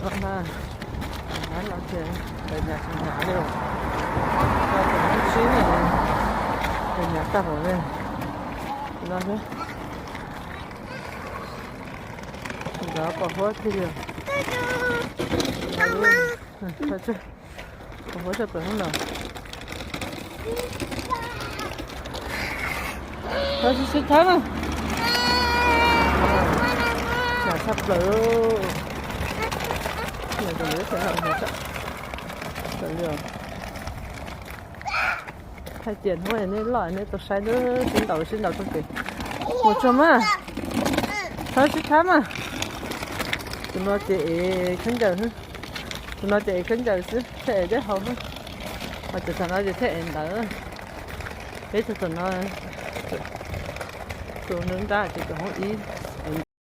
No na, no ces lawv nyav tsis nyav li, lawv nyav tag npaum li no thiab. Nkawd pom huab tiag li. Pom huab tshaj plaws hnub no. Thawb sib thawb na. Nyav tshaj plaws. Nyav tshaj plaws li. Hais tias hnub nej loj nej tau saib, sib ntaus sib ntaus txog pem. Mus txog mas. Thawb sib thawb mas. Tus no ces ev khaub ncaws, tus no ces ev khaub ncaws xwb, thiaj ev deb hau xwb. Ho cov thaum no ces thiaj ev ntawv. Peb tug thaum no, tus nruab nrab ces tus hoob ib.